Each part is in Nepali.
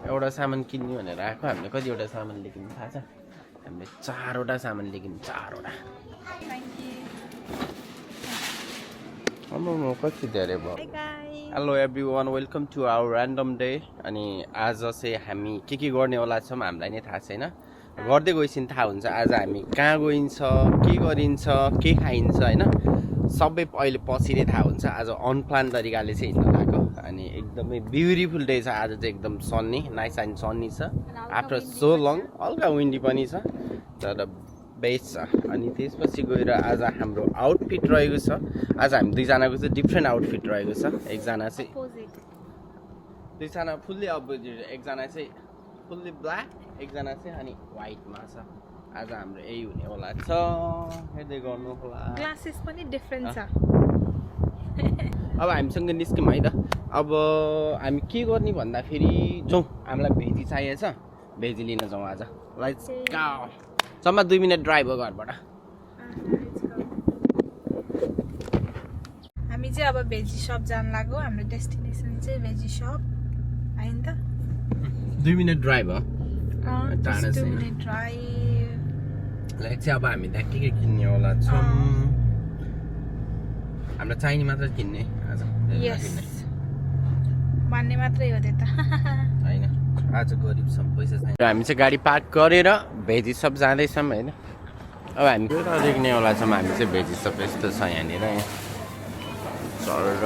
एउटा सामान किन्ने भनेर आएको हामीले कतिवटा सामान लिएँ थाहा छ हामीले 4वटा सामान लिएँ 4वटा म कति धेरै भयो hello everyone welcome to our random day अनि आज चाहिँ हामी के गर्नेवाला छौँ हामीलाई नै थाहा छैन गर्दै गएपछि थाहा हुन्छ आज हामी कहाँ गइन्छ के गरिन्छ के खाइन्छ हैन सबै अहिले पछि नै थाहा हुन्छ आज अनप्लान तरिकाले चाहिँ हिँड्न लागेको अनि एकदमै ब्युटिफुल डे छ आज चाहिँ एकदम सन्नी नाइस एन्ड सन्नी छ आफ्टर सो लङ हल्का विन्डी पनि छ तर बेस्ट छ अनि त्यसपछि गएर आज हाम्रो आउटफिट रहेको छ आज हामी दुईजनाको चाहिँ डिफ्रेन्ट आउटफिट रहेको छ एकजना चाहिँ दुईजना फुल्ली अपोजिट एकजना चाहिँ फुल्ली ब्ल्याक एकजना चाहिँ अनि व्हाइटमा छ आज हाम्रो यही हुनेवाला छ हेर्दै गर्नु होला ग्लासेस पनि डिफरेन्ट छ अब हामीसँग निस्क्यौँ है त अब हामी के गर्ने भन्दाखेरि जाउँ हामीलाई भेजी चाहिएको छ भेजी लिन जाउँ आज लेट्स गो सम्म 2 मिनट ड्राइभ हो घरबाट हामी चाहिँ अब भेजी शप जान लाग्यो हाम्रो डेस्टिनेसन चाहिँ भेजी शप हैन त 2 मिनट ड्राइभ हो टाढा 2 मिनट ड्राइभ लाइक चाहिँ अब हामी त्यहाँ के किन्नेवाला छौँ हामीलाई चाहिने मात्र किन्ने आज यस मान्ने मात्रै हो त्यो त हैन आज गरिब सब पैसा छैन हामी चाहिँ गाडी पार्क गरेर भेजी सप जाँदैछौँ हैन अब हामी देख्नेवाला छौँ हामी चाहिँ भेजी सप यस्तो छ यहाँनिर चढेर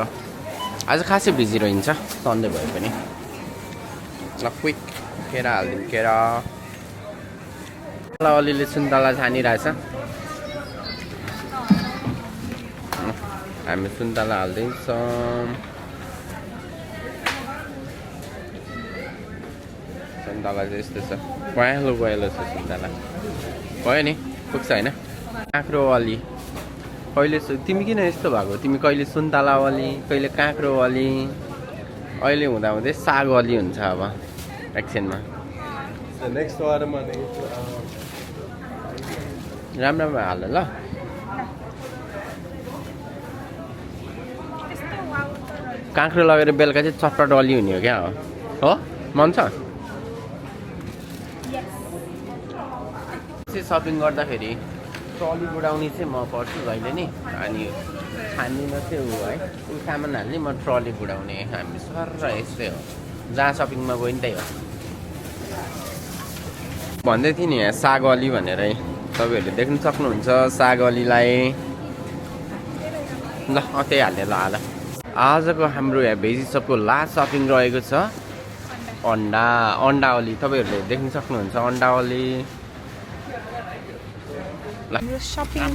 आज खासै बिजी रहन्छ सन्डे भए पनि ल क्विक केरा हालिदिउँ केरा अलिअलि सुन्तला छानिरहेछ हामी सुन्तला हाल्दैछौँ सुन्तला चाहिँ यस्तो छ पहेँलो पहेँलो छ सुन्तला भयो नि पुग्छ होइन काँक्रोवाली कहिले तिमी किन यस्तो भएको तिमी कहिले सुन्तलावाली कहिले काँक्रोवाली अहिले हुँदा हुँदै सागवाली हुन्छ अब एकछिनमा राम्रो राम्रो हाल ल काँक्रो लगेर बेलुका चाहिँ चटपट अली हुने हो क्या हो मन छ सपिङ गर्दाखेरि ट्रली बुढाउने चाहिँ म पर्छु जहिले नि अनि खान्दिनँ चाहिँ ऊ है ऊ सामान हाल्ने म ट्रली बुढाउने हामी सर यस्तै हो जहाँ सपिङमा गयो नि त्यही हो भन्दै थिएँ नि यहाँ सागवाली भनेर तपाईँहरूले देख्न सक्नुहुन्छ सागवालीलाई ल त्यही हाल्ने ल आज आजको हाम्रो यहाँ भेजी सपको लास्ट सपिङ रहेको छ अन्डावली तपाईँहरूले देख्न सक्नुहुन्छ अन्डावली हाम्रो शपिङ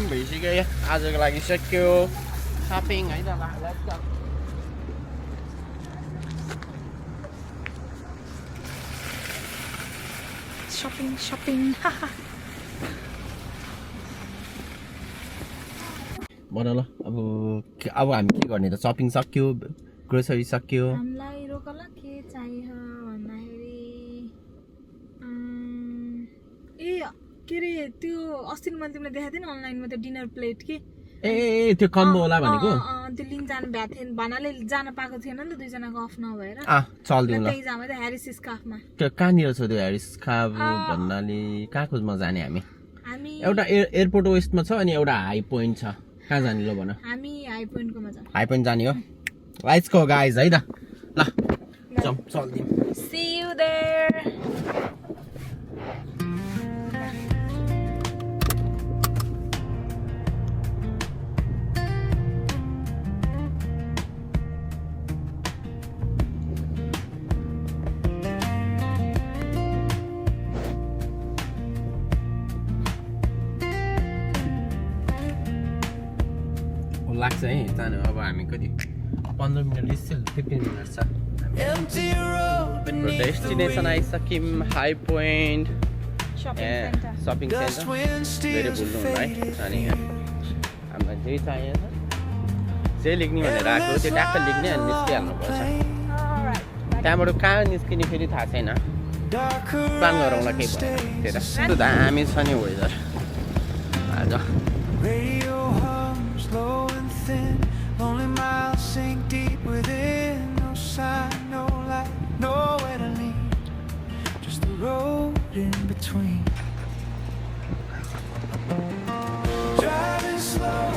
भइसक्यो आजको लागि सक्यो सपिङ है त शपिङ भन ल अब हामी के गर्ने त सपिङ सक्यो ग्रोसरी सक्यो हामीलाई रोकल के चाहियो भन्दाखेरि के रे त्यो अस्ति मैले तिमीलाई देखाएको थिएँ नि अनलाइनमा त्यो डिनर प्लेट के ए त्यो कम्बो होला भनेको त्यो लिङ्क जानु भएको थियो भन्नाले जान पाएको थिएन नि त दुईजनाको अफ नभएर चल्दिउँ ल त्यही जाम त ह्यारिस स्कार्फमा त्यो कहाँनिर छ त्यो ह्यारिस स्कार्फ भन्नाले कहाँकोमा जाने हामी एउटा एयरपोर्ट वेस्टमा छ अनि एउटा हाई पोइन्ट छ कहाँ जाने ल भन हामी हाई पोइन्टकोमा जाऊ हाई पोइन्ट जाने हो लेट्स गो गाइज है त ल चल्दिउँ सी यु देयर लाग्छ है जानु अब हामी कति 15 मिनट 15 मिनट छ डेस्टिनेसन आइसक्यौँ हाई पोइन्ट सपिङ सेन्टर धेरै भुल्नु है अनि हामीलाई जे चाहिएको छ जे लेख्ने भनेर आएको त्यो ट्याक्क लेख्ने अनि निस्किहाल्नुपर्छ त्यहाँबाट कहाँ निस्किने फेरि थाहा छैन प्लान गरौँला केही भएन त्यता दामी छ नि वेदर आज Lonely miles sink deep within, no sign, no light, nowhere to lean. in between. Driving slow.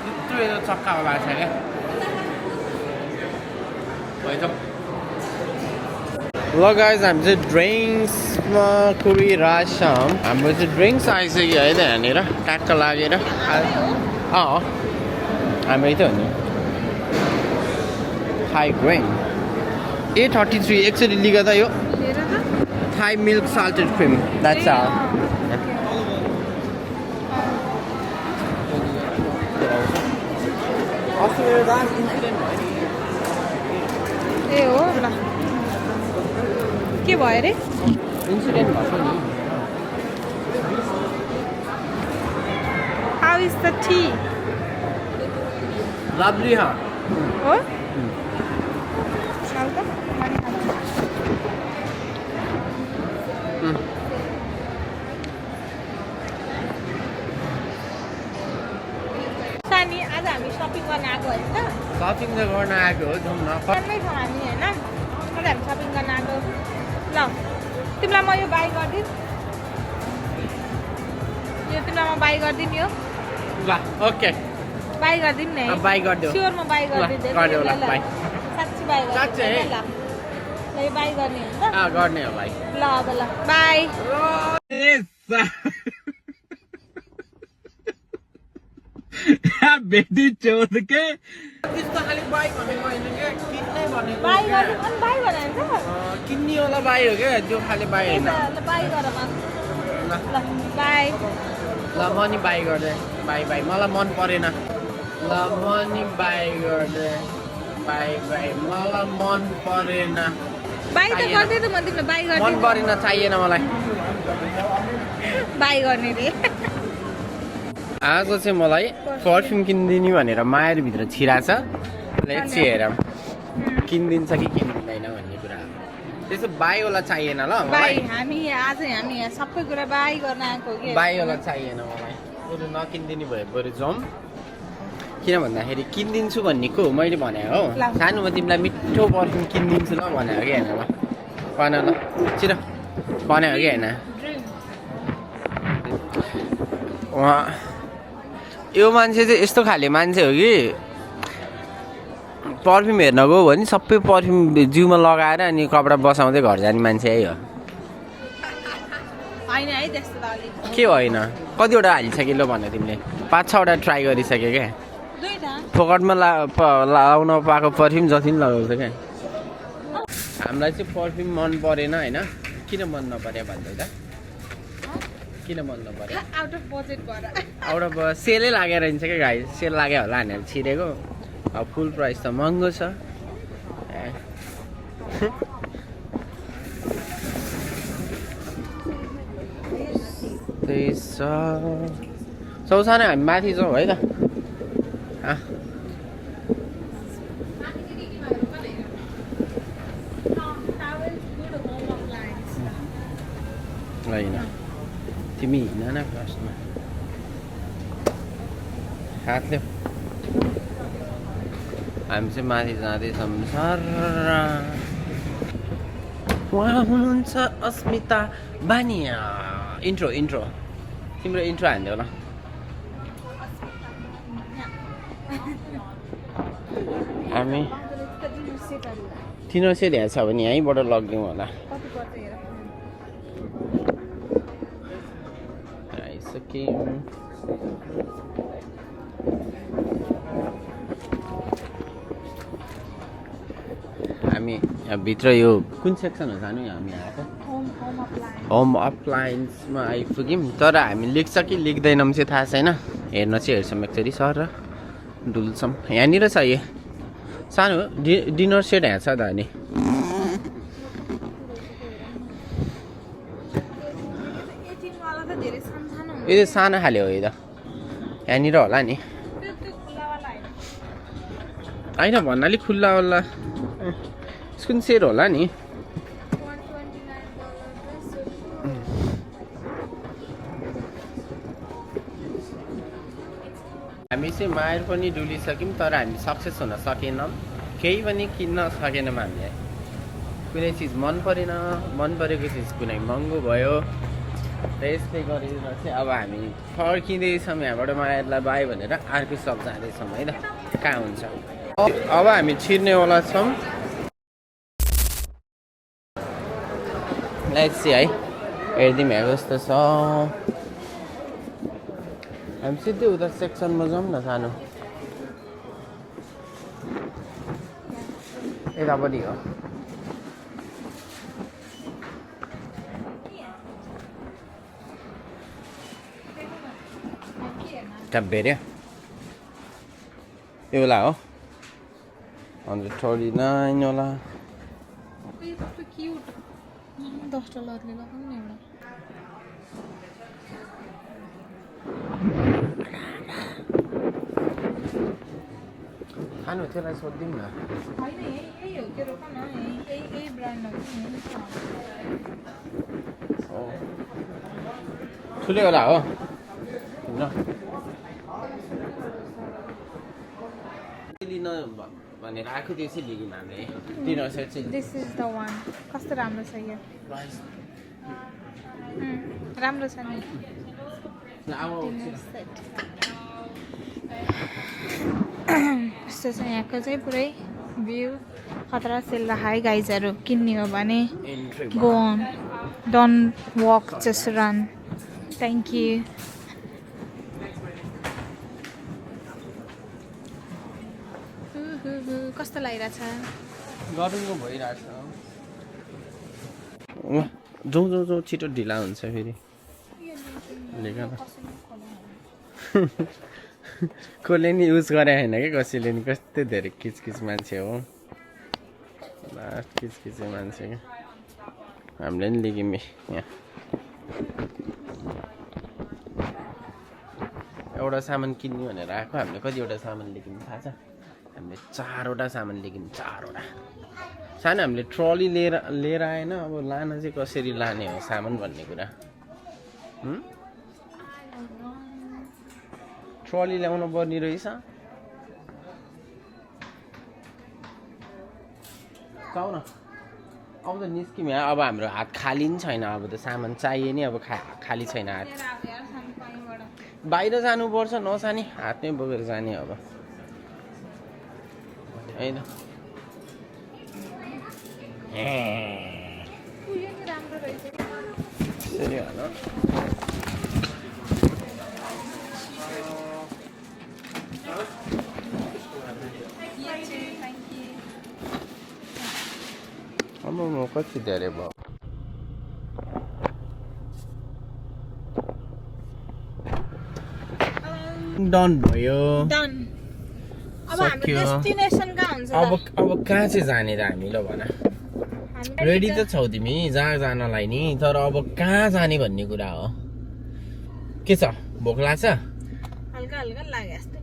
यत्रो चक्का भएको छ क्या ल गाइज हामी चाहिँ ड्रिङ्क्समा कुरिरहेछौँ हाम्रो चाहिँ ड्रिङ्क्स आइसक्यो है त यहाँनिर ट्याक्क लागेर हाम्रो त हो नि थाई ग्रेन A33 एक्चुअली लिएको त यो Thai milk salted cream that's our ए हो ल के भयो रे इन्सिडेन्ट भएको नि how is the tea lovely हो सानी आज हामी सपिङ गर्न आएको होइन त सपिङ त गर्न आएको हो जाउँ न घरमै छौँ हामी होइन आज हामी सपिङ गर्न आएको ल तिमीलाई म यो बाई गरिदिउँ यो तिमीलाई म बाई गरिदिउँ यो ल ओके बाई गरिदिउँ नि बाई गरिदेऊ स्योर म बाई गरिदिन्छु गरिदेऊ ल बाई साँच्ची बाई साँच्चै है? ल ल यो बाई गर्ने हो नि त गर्ने हो भाइ ल अब ल बाई बेटी चोद के त्यस्तो खालि बाइक भनेको होइन क्या किन्नै भनेको बाई गरिदिउँ अनि बाई गरेर त किन्ने वाला बाई हो क्या त्यो खालि बाई होइन ल बाई गर म ल ल बाई ल म नि बाई गर्दै बाई बाई मलाई मन परेन ल म नि बाई गर्दै बाई बाई मलाई मन परेन बाई त गर्दै त म तिमीलाई बाई मन गरिदिउँ परेन चाहिएन मलाई बाई गर्ने रे आज चाहिँ मलाई पर्फ्युम किनिदिने भनेर मायाहरूभित्र छिराछ लेट्स सी हेरौँ किनिदिन्छ कि किनिदिँदैन भन्ने कुरा त्यसो बाईवाला चाहिएन ल बाई मलाई हामी आज हामी यहाँ सबै कुरा बाई गर्न आएको हो कि बाईवाला चाहिएन मलाई बरु नकिनिदिने भए बरु जाउँ किन भन्दाखेरि किनिदिन्छु भन्ने को मैले भनेको हो ल। सानोमा तिमीलाई मिठो पर्फ्युम किनिदिन्छु ल भनेको कि होइन ल भन ल छिटो भनेको कि होइन उहाँ यो मान्छे चाहिँ यस्तो खाले मान्छे हो कि पर्फ्युम हेर्न गयो भने सबै पर्फ्युम जिउमा लगाएर अनि कपडा बसाउँदै घर जाने मान्छे है हो होइन है त्यस्तो त अलिक के होइन कतिवटा हालिसक्यो ल भन तिमीले 5-6वटा ट्राई गरिसक्यो क्या दुईटा फोकटमा लाउन पाएको पर्फ्युम जति पनि लगाउँछ क्या हामीलाई चाहिँ पर्फ्युम मन परेन होइन किन मन नपर्यो भन्दै त किन मन नपर्यो आउट अफ बजेट भएर एउटा सेलै लागेर रहन्छ क्या गाई सेल लाग्यो होला हामीहरू छिरेको अब फुल प्राइस त महँगो छ त्यही छ चौसानो हामी माथि जाउँ है त होइन तिमी हिँड न फर्स्टमा हात ल्याऊ हामी चाहिँ माथि जाँदैछौँ सर उहाँ हुनुहुन्छ अस्मिता बानिया इन्ट्रो इन्ट्रो तिम्रो इन्ट्रो हान्देऊ ल हामी तिनीहरू चाहिँ ल्याएको छ भने यहीँबाट लगिदिउँ होला आइसक्यौँ हामी भित्र यो कुन सेक्सन हो जानु हामी आएको होम अप्लायन्समा आइपुग्यौँ तर हामी लेख्छ कि लेख्दैनौँ चाहिँ थाहा छैन हेर्न चाहिँ हेर्छौँ एकचोटि सर र डुल्छौँ यहाँनिर छ यो सानो डिनर सेट यहाँ छ त अनि यो सानो खाले हो यो त यहाँनिर होला नि होइन भन्नाले खुल्ला होला स्कुन सेट होला नि हामी चाहिँ मायर पनि डुलिसक्यौँ तर हामी सक्सेस हुन सकेनौँ केही पनि किन्न सकेनौँ हामीले कुनै चिज मन परेन, मन परेको चिज कुनै महँगो भयो र यसले गरेर चाहिँ अब हामी फर्किँदैछौँ यहाँबाट मायालाई बाई भनेर अर्को सप जाँदैछौँ है त कहाँ हुन्छ। अब हामी छिर्नेवाला छौँ। लेट्स सी है हेरिदिउँ यहाँ कस्तो छ। हामी सिधै उता सेक्सनमा जाउँ न सानो यता पनि हो। भेट्यो यो होला हो 139 होला। $10 लगाउनु नि एउटा। खानु त्यसलाई सोधिदिउँ न। होइन यही हो के रोक न यही ब्रान्डहरू ठुलै होला हो न लिन भनेर आएको त्यो चाहिँ लिगौँ हामीले डिनर सेट चाहिँ। This is the one. कस्तो राम्रो छ यो। राम्रो छ नि डिनर सेट। यस्तो छ यहाँको चाहिँ पुरै भ्यू खतरा सेल हाई गाइजहरू किन्ने हो भने go on don't walk just run. Thank you. कस्तो लागिरहेछ? गरमको भइरहेछ। जाउँ जाउँ जाउँ छिटो ढिला हुन्छ फेरि। कसले नि युज गरे होइन कि कसैले नि कस्तो धेरै किचकिच मान्छे हो लास्ट किचकिच मान्छे क्या। हामीले नि लिग्यौँ यहाँ एउटा सामान किन्ने भनेर आएको। हामीले कतिवटा सामान लिग्यौँ थाहा छ? हामीले 4वटा सामान लिग्यौँ 4वटा। सानो हामीले ट्रली लिएर आएन। अब लान चाहिँ कसरी लाने हो सामान भन्ने कुरा। ट्रली ल्याउनु पर्ने रहेछ। जाऊ न अब त निस्क्यौँ यहाँ। अब हाम्रो हात खाली नि छैन। अब त सामान चाहिए नि। अब खाली छैन हात। बाहिर जानुपर्छ नसानी हातमै बोकेर जाने अब होइन। यसरी हाल अब म कति धेरै भयो। डन भयो। डन। अब हाम्रो डेस्टिनेसन कहाँ हुन्छ? अब कहाँ चाहिँ जाने त हामी ल भन। रेडी त छौ तिमी जहाँ जानलाई नि, तर अब कहाँ जाने भन्ने कुरा हो। के छ भोक लाग्छ? हल्का हल्का लाग्यो जस्तो।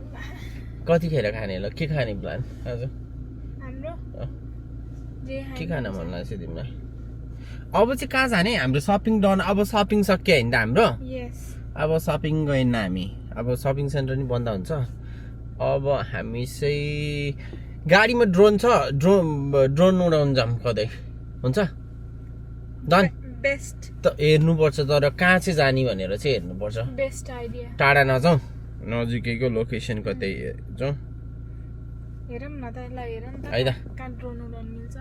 कतिखेर खाने ल? के खाने प्लान आज? हाम्रो के खान मन लाग्छ तिमीलाई? अब चाहिँ कहाँ जाने? हाम्रो सपिङ डन। अब सपिङ सक्यो होइन त हाम्रो? यस। अब सपिङ गएन हामी। अब सपिङ सेन्टर नि बन्द हुन्छ। अब हामी चाहिँ गाडीमा ड्रोन छ। ड्रोन उडाउनु जाऊँ कतै हुन्छ? डन। बेस्ट त हेर्नुपर्छ तर कहाँ चाहिँ जाने भनेर चाहिँ हेर्नुपर्छ। Best idea. टाढा नजाउँ नजिकैको लोकेसन कतै जाउँ। हेरौँ न त ल हेरौँ न त है त कहाँ ड्रोन उडाउनु मिल्छ।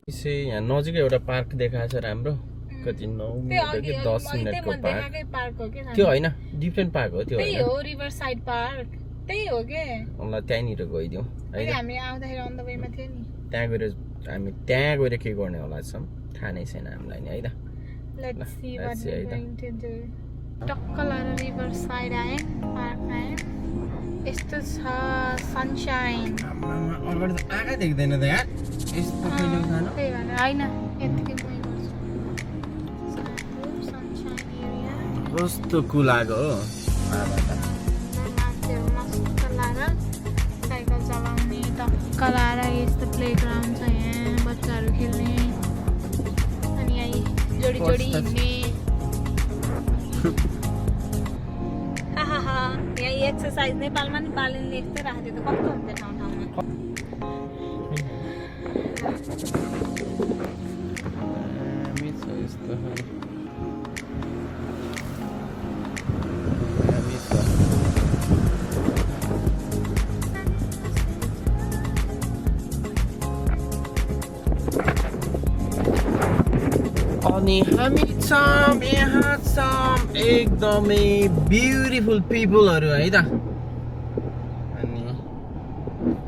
यसै यहाँ नजिकै एउटा पार्क देखाएको छ राम्रो। कति 9 मिनट कि 10 मिनटको पार्क हो के त्यो होइन डिफ्रेन्ट पार्क हो त्यो त्यही होइन हो रिभर साइड पार्क त्यही हो के। ल त्यहीँनिर गइदिउँ है त। हामी आउँदाखेरि अन द वेमा थियो नि। त्यहाँ गएर हामी त्यहाँ गएर के गर्ने होला छौँ थाहा नै छैन हामीलाई नि है त। Let's see what see we है त। Going to do. टक्क लाएर रिभर साइड आए पार्क आए। यस्तो छ सनशाइन। अगाडि त आँखा देख्दैन त यार यस्तो कहिले खानु। त्यही भनेर होइन यतिकै मै गर्छु। सनशाइन एरिया कस्तो कुलाको हो। मान्छेहरू मस्त लाएर साइकल चलाउने टक्क लाएर यस्तो प्लेग्राउन्ड छ यहाँ बच्चाहरू खेल्ने। अनि यहाँ जोडी जोडी हिँड्ने। यहाँ एक्सर्साइज नेपालमा नि बालिनले यस्तै राख्थ्यो त कस्तो हुन्छ ठाउँ ठाउँमा। अनि हामी छौँ यहाँ छौँ एकदमै ब्युटिफुल पिपलहरू है त। अनि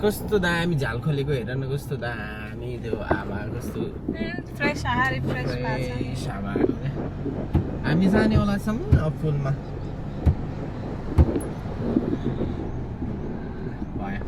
कस्तो दामी झाल खोलेको हेर न, कस्तो दामी त्यो हावा, कस्तो फ्रेस हावा रिफ्रेस फ्रेस हावा आएको क्या। हामी जानेवाला छौँ पुलमा। भयो।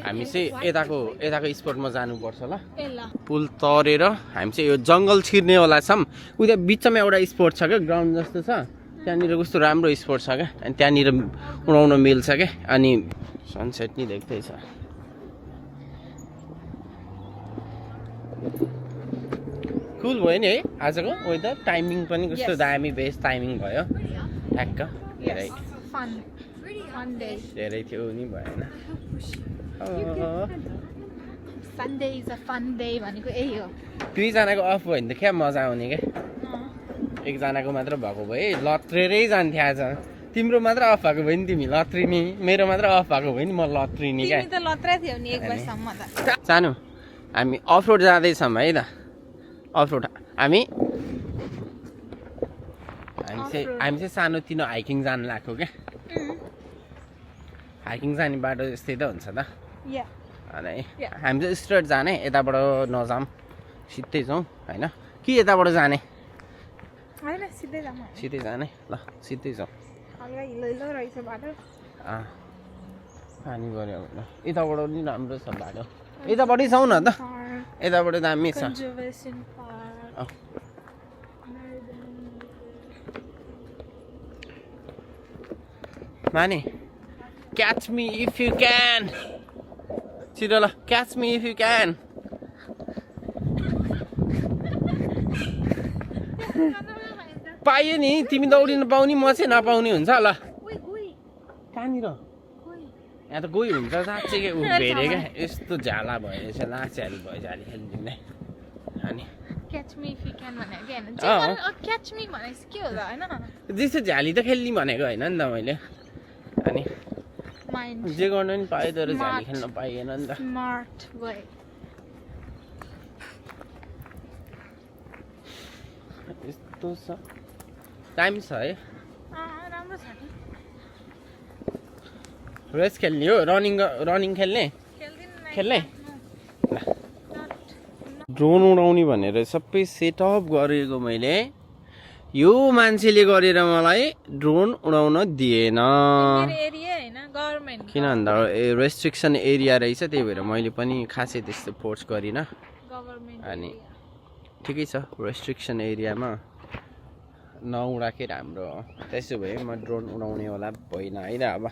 हामी चाहिँ यताको स्पटमा जानुपर्छ ल। पुल तरेर हामी चाहिँ यो जङ्गल छिर्नेवाला छौँ। उता बिचमा एउटा स्पट छ क्या, ग्राउन्ड जस्तो छ, त्यहाँनिर कस्तो राम्रो स्पट छ क्या। अनि त्यहाँनिर उडाउन मिल्छ क्या। अनि सनसेट नि देख्दैछ। कुल भयो नि है आजको वेदर। टाइमिङ पनि कस्तो दामी बेस्ट टाइमिङ भयो ठ्याक्क। धेरै थियो नि भएन। Sunday is a fun day भनेको यही हो। दुईजनाको अफ भयो भने त क्या मजा आउने क्या। एकजनाको मात्र भएको भए लत्रेरै जान्थ्यो आज। तिम्रो मात्र अफ भएको भयो नि, तिमी लत्रिनी। मेरो मात्र अफ भएको भयो नि, म लत्रिनी क्या। तिमी त लत्रै थियौ नि एक वर्षसम्म त। सानो हामी अफ रोड जाँदैछौँ है त। अफ रोड हामी चाहिँ सानोतिनो हाइकिङ जानु लाग्यो क्या। हाइकिङ जाने बाटो यस्तै त हुन्छ त। अनि हामी चाहिँ स्ट्रेट जाने, यताबाट नजाऊँ, सिधै जाउँ होइन कि यताबाट जाने? सिधै जाने ल, सिधै जाउँ। पानी गऱ्यो ल, यताबाट नि राम्रो छ बाटो। यताबाटै जाउँ न त, यताबाट दामी छ। माने catch me if you can. छिटो ल, catch me if you can. पायो नि, तिमी दौडिन पाउने, म चाहिँ नपाउने हुन्छ ल। कहाँनिर? यहाँ त गई हुन्छ साँच्चै के ऊ भेरे क्या। यस्तो झाला भयो यसो लाचाहरू भयो झाली खेलिदिने। अनि Catch me if you can भनेको हैन। Catch me भनेपछि के होला हैन? जस्तो झाली त खेल्ने भनेको होइन नि त मैले। अनि जे गर्नु नि पायो तर झाली खेल्न पाइएन नि त। Smart way. यस्तो छ, टाइम छ है। राम्रो छ नि। रेस खेल्ने हो, रनिङ खेल्ने खेल्ने। ड्रोन उडाउने भनेर सबै सेटअप गरेको मैले, यो मान्छेले गरेर मलाई ड्रोन उडाउन दिएन। किन भन्दा रेस्ट्रिक्सन एरिया रहेछ, त्यही भएर मैले पनि खासै त्यस्तो फोर्स गरिनँ। अनि ठिकै छ, रेस्ट्रिक्सन एरियामा नउडाकै राम्रो हो। त्यसो भए म ड्रोन उडाउनेवाला होइन है त। अब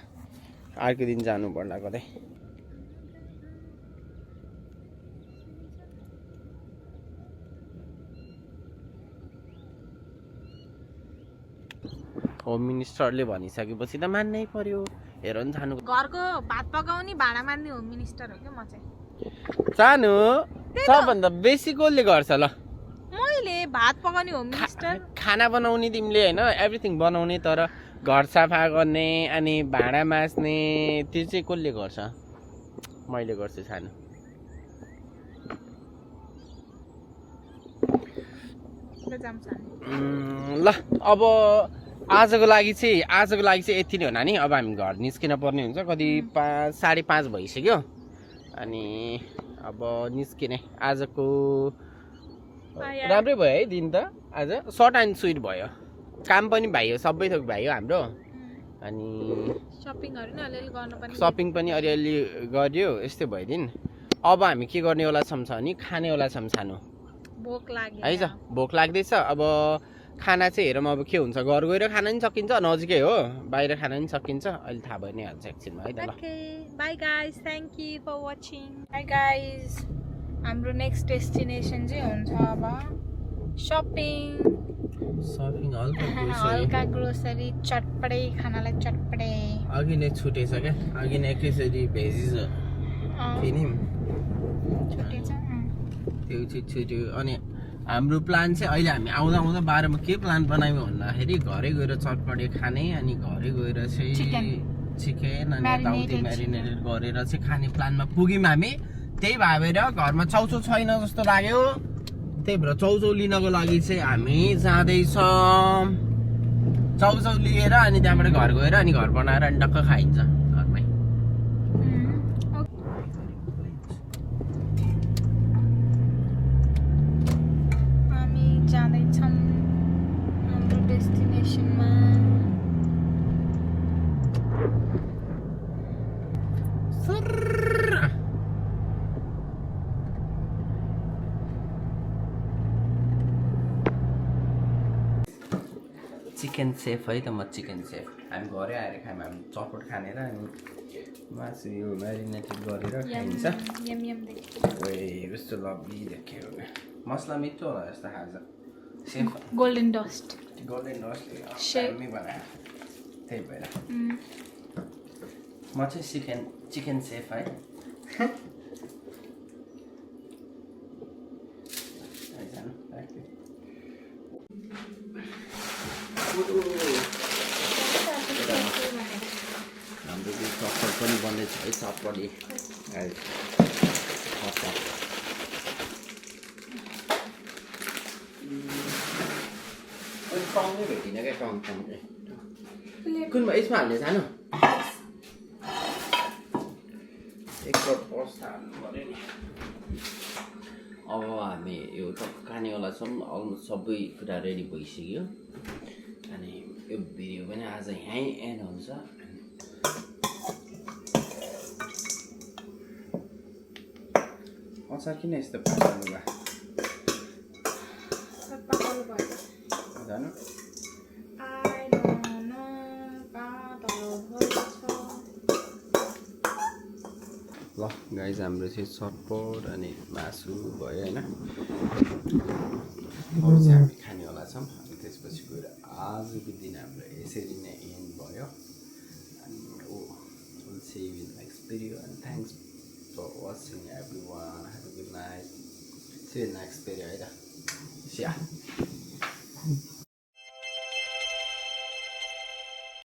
अर्को दिन जानु पर्ला कतै। होम मिनिस्टरले भनिसकेपछि त मान्नै पर्यो। हेर नि जानु, घरको भात पकाउने भाँडा मान्ने होम मिनिस्टर हो क्या म चाहिँ। सानो सबभन्दा बेसी कसले गर्छ ल? मैले भात पकाउने होम मिनिस्टर। खाना बनाउने तिमीले होइन, एभ्रिथिङ बनाउने, तर घर सफा गर्ने अनि भाँडा माझ्ने त्यो चाहिँ कसले गर्छ? मैले गर्छु सानो। ल अब आजको लागि चाहिँ यति नै हो नानी। अब हामी घर निस्किन पर्ने हुन्छ, कति 5:30 भइसक्यो। अनि अब निस्किने। आजको राम्रै भयो है दिन त आज सर्ट एन्ड स्विट भयो काम पनि भयो सबै थोक भयो हाम्रो अनि सपिङहरू नि अलिअलि गर्नु पनि सपिङ पनि अलिअलि गर्यो यस्तै भयो दिन अब हामी के गर्नेवाला छौँ अनि खानेवाला छौँ सानो भोक लाग्यो है त भोक लाग्दैछ अब खाना चाहिँ हेरौँ अब के हुन्छ घर गएर खाना पनि सकिन्छ नजिकै हो बाहिर खाना पनि सकिन्छ अहिले थाहा भयो नि हाल्छ एकछिनमा है त ल okay bye guys thank you for watching bye guys हाम्रो नेक्स्ट डेस्टिनेसन चाहिँ हुन्छ अब सपिङ सपिङ हल्का ग्रोसरी चटपटे खानालाई चटपटे अघि नै छुटेछ क्या अघि नै एकैचोटि भेजिज किन्यौँ छुटेछ त्यो चाहिँ छुट्यो अनि हाम्रो प्लान चाहिँ अहिले हामी आउँदा आउँदा बाह्रमा के प्लान बनायौँ भन्दाखेरि घरै गएर चटपटे खाने अनि घरै गएर चाहिँ चिकन अनि यताउति म्यारिनेटेड गरेर चाहिँ खाने प्लानमा पुग्यौँ हामी त्यही भएर घरमा चाउचाउ छैन जस्तो लाग्यो त्यही भएर चाउचाउ लिनको लागि चाहिँ हामी जाँदैछौँ चाउचाउ लिएर अनि त्यहाँबाट घर गएर अनि घर बनाएर अनि टक्क खाइन्छ घरमै हामी जाँदैछौँ हाम्रो डेस्टिनेसनमा चिकन सेफ है त म चिकन सेफ हामी घरै आएर खायौँ हामी चटपट खानेर अनि मासु यो म्यारिनेटेड गरेर खाइन्छ यम यम कस्तो लभली देख्यो मसला मिठो होला जस्तो खान्छ सेफ गोल्डन डस्ट गोल्डन डस्टले Chef. बनायो त्यही भएर म चाहिँ चिकन सेफ है जानु राख्यो हाम्रो त्यो चटपट पनि बन्दैछ है चटपटी टङ नै भेटिन क्या टङ कुनमा यसमा हाल्ने सानो एकपल्ट पस्ता हाल्नु पऱ्यो नि अब हामी यो टक्क खानेवाला छौँ अलमोस्ट सबै कुरा रेडी भइसक्यो अनि यो भिडियो पनि आज यहीँ एन्ड हुन्छ अचार किन यस्तो पाक्नु भयो जानु ल गाइज हाम्रो चाहिँ चटपट अनि मासु भयो होइन अब चाहिँ हामी खानेवाला छौँ अनि त्यसपछि गएर आजको दिन हाम्रो यसरी नै एन्ड भयो अनि see you in the next video and thanks for watching everyone. Have a good night. See you in the next video. See ya.